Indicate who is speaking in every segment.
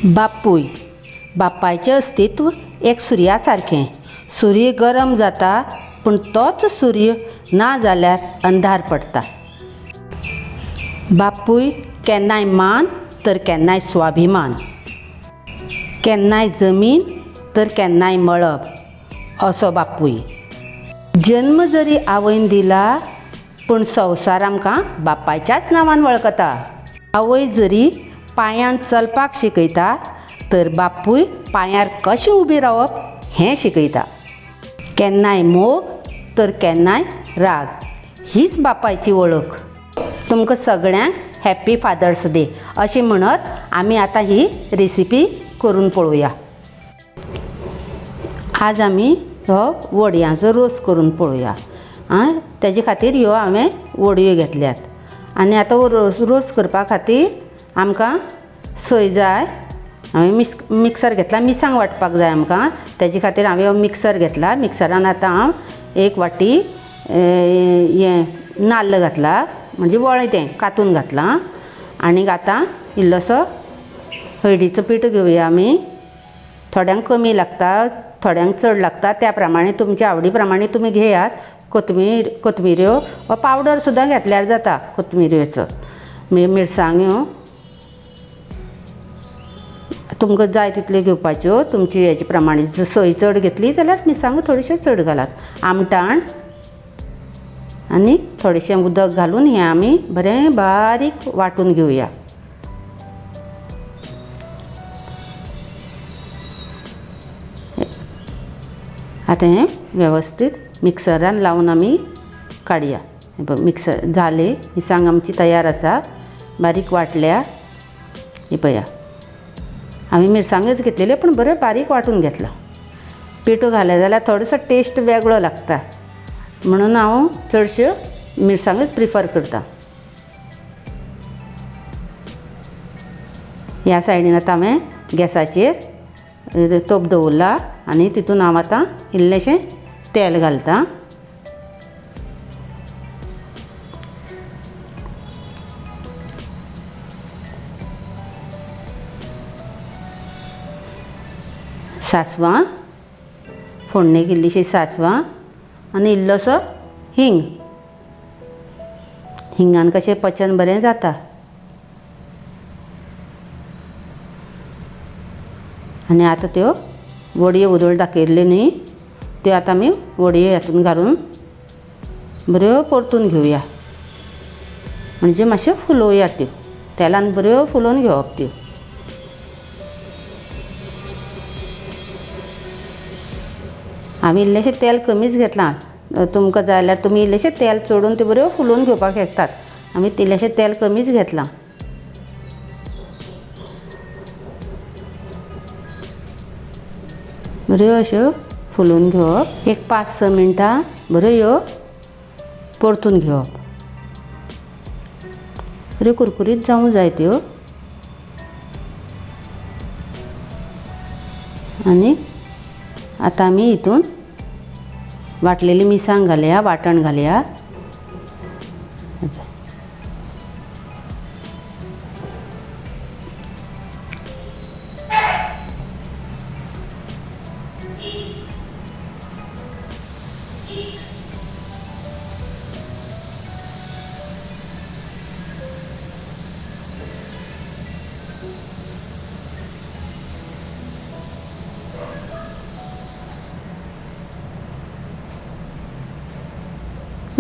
Speaker 1: बापूय बापायचें अस्तित्व एक सुर्या सारकें. सूर्य गरम जाता पूण तोच सूर्य ना जाल्यार अंधार पडटा. बापूय केन्नाय मान तर केन्नाय स्वाभिमान, केन्नाय जमीन तर केन्नाय मळब असो बापूय. जन्म जरी आवयन दिला पूण संवसार आमकां बापायच्याच नांवान वळखता. आवय जरी पांयान चलपाक शिकयता तर बापूय पांयार कशें उबें रावप हें शिकयता. केन्नाय मोग तर केन्नाय राग, हीच बापायची वळख. तुमकां सगळ्यांक हॅप्पी फादर्स डे अशें म्हणत आमी आतां ही रेसिपी करून पळोवया. आज आमी हो वडयांचो रोस करून पळोवया. आं, तेजे खातीर ह्यो हांवें वडयो घेतल्यात आनी आतां हो रोस करपा खातीर आमकां सोय जाय. हांवें मिक्सर घेतला, मिरसांग वांटपाक जाय आमकां, तेजे खातीर हांवें हो मिक्सर घेतला. मिक्सरान आतां हांव एक वाटी हें नाल्ल घातला, म्हणजे वळें तें कातून घातलां. आनीक आतां इल्लोसो हळदीचो पिठो घेवया आमी. थोड्यांक कमी लागता, थोड्यांक चड लागता, त्या प्रमाणे तुमच्या आवडी प्रमाणे तुमी घेयात. कोथमिऱ्यो वा पावडर सुद्दां घेतल्यार जाता कोथमिऱ्योचो. मिरसांग्यो तुमकां जाय तितल्यो घेवपाच्यो, तुमची हेजे प्रमाणे. जर सोय चड घेतली जाल्यार मिरसांगो थोड्योश्यो चड घालात. आमटाण आनी थोडेशें उदक घालून हें आमी बरें बारीक वांटून घेवया. आतां हें वेवस्थीत मिक्सरान लावन आमी काडया. मिक्सर जालें, मिरसांग आमची तयार आसा, बारीक वांटल्या. ही पळया, हांवें मिरसांग्योच घेतलेल्यो पूण बऱ्यो बारीक वांटून घेतला. पिठो घालें जाल्यार थोडोसो टेस्ट वेगळो लागता म्हणून हांव चडश्यो मिरसांग्योच प्रिफर करता. ह्या सायडीन आतां हांवें गॅसाचेर तोप दवरला आनी तितून हांव आतां इल्लेंशें तेल घालता. सांसवां, फोडणेक इल्लीशी सांसवां आनी इल्लोसो हिंग. हिंगान कशें पचन बरें जाता. आनी आतां त्यो वडयो उदळ दाखयल्ल्यो न्ही, त्यो आतां आमी वडयो हातून घालून बऱ्यो परतून घेवया. म्हणजे मातश्यो फुलोवया त्यो, तेलान बऱ्यो फुलोवन घेवप त्यो. हांवें इल्लेंशें तेल कमीच घेतलां, तुमकां जाय जाल्यार तुमी इल्लेंशें तेल चडोवन त्यो बऱ्यो फुलोवन घेवपाक शकतात. आमी इल्लेंशें तेल कमीच घेतलां. बऱ्यो अश्यो फुलोवन घेवप, एक 5-6 मिनटां बऱ्यो ह्यो परतून घेवप. बऱ्यो कुरकुरीत जावंक जाय त्यो. आनी आतां आमी हितून वांटलेली मिरसांग घालया, वांटण घालया.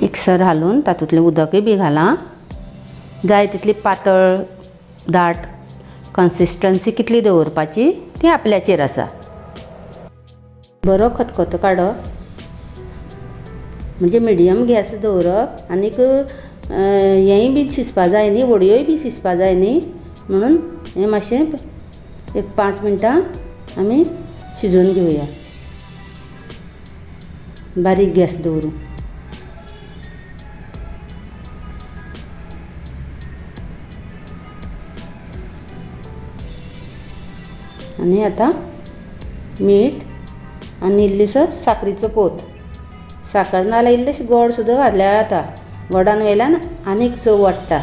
Speaker 1: मिक्सर घालून तातूंतलें उदकय बी घालां. जाय तितली पातळ दाट कन्सिस्टन्सी कितली दवरपाची ती आपल्याचेर आसा. बरो खतखतो काडप म्हणजे मिडियम गॅस दवरप. आनीक हेंय बी शिजपा जाय न्ही, वडयोय बी शिजपा जाय न्ही, म्हणून हें मातशें एक 5 मिनटां आमी शिजोवन घेवया. बारीक गॅस दवरून. आनी आतां मीठ आनी इल्लीसो साकरीचो पोत. साकर नाजाल्यार इल्लेशें गोड सुद्दां घातल्यार जाता, गोडान वयल्यान आनीक चव वाडटा.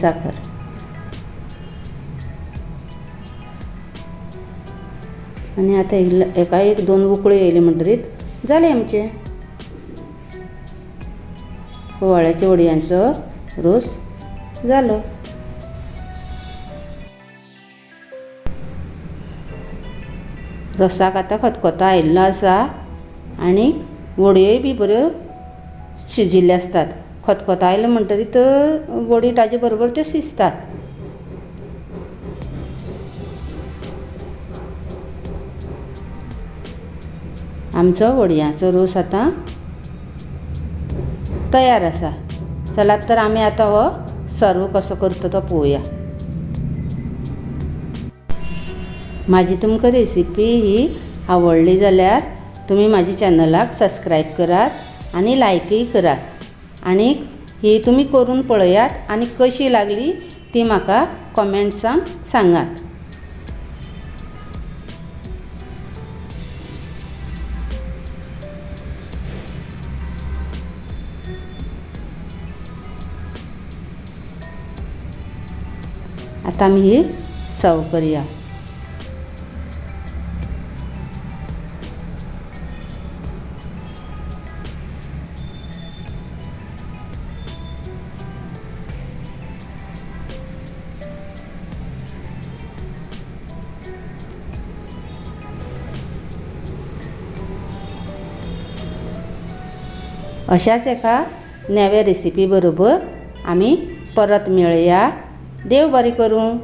Speaker 1: साखर. आनी आतां एका एक 2 उकळी येयली म्हणटरीत जालें आमचें कुवाळ्याच्या वडयांचो रोस जालो. रोसाक आतां खतखतो आयिल्लो आसा आनी वडयोय बी बऱ्यो शिजिल्ल्यो आसतात. खतखतो आयलो म्हणटरीत वडी ताजे बरोबर त्यो शिजतात. आमचो वडयांचो रोस आतां तयार आसा. चलात तर आमी आतां हो सर्व कसो करता तो पळोवया. म्हाजी तुमकां रेसिपी ही आवडली जाल्यार तुमी म्हाज्या चॅनलाक सबस्क्रायब करात आनी लायकूय करात. आनी ही तुमी करून पळयात आनी कशी लागली ती म्हाका कॉमेंट्सान सांगात. आतां आमी ही सर्व करया. अशाच एका नव्या रेसिपी बरोबर आमी परत मेळया. देव बरें करूं.